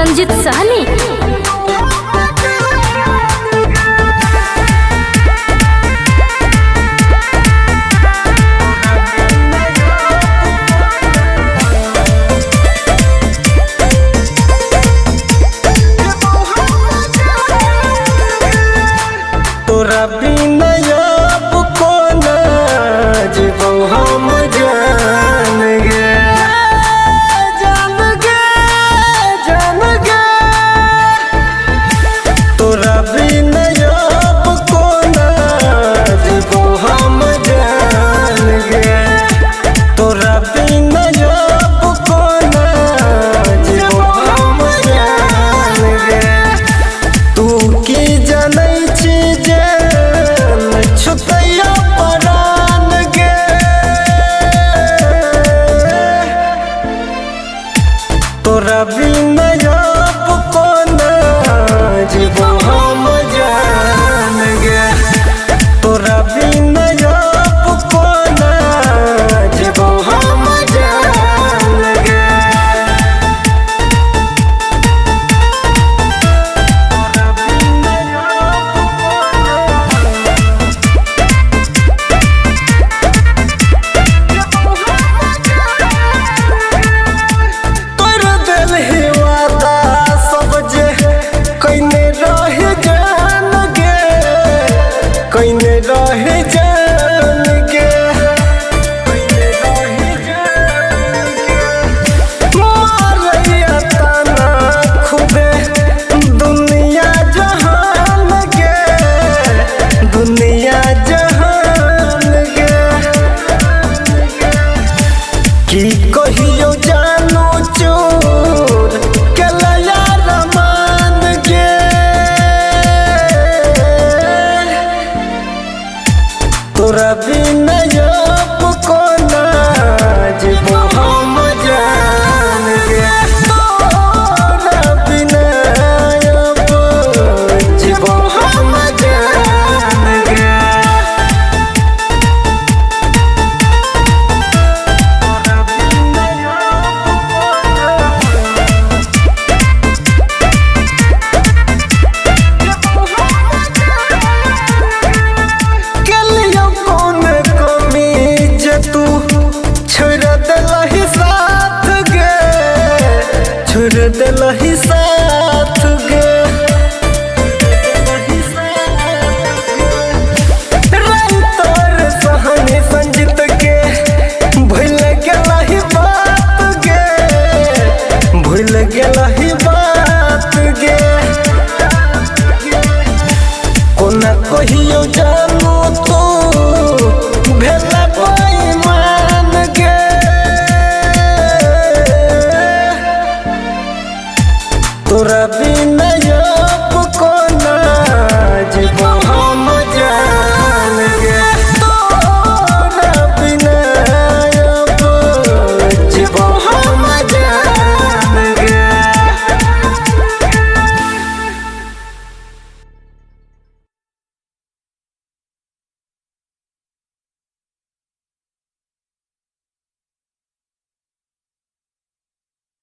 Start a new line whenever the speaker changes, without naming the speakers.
रंजित सहनी।
तोरा बिना अब कोना जीवो हम जान गे, जान गे, जान गे। तोरा बिना अब कोना जीवो हम जान गे, तोरा बिना अब कोना जीवो हम जान गे। तू की जनै छी जे छुतैया परान गे, तोरा बिना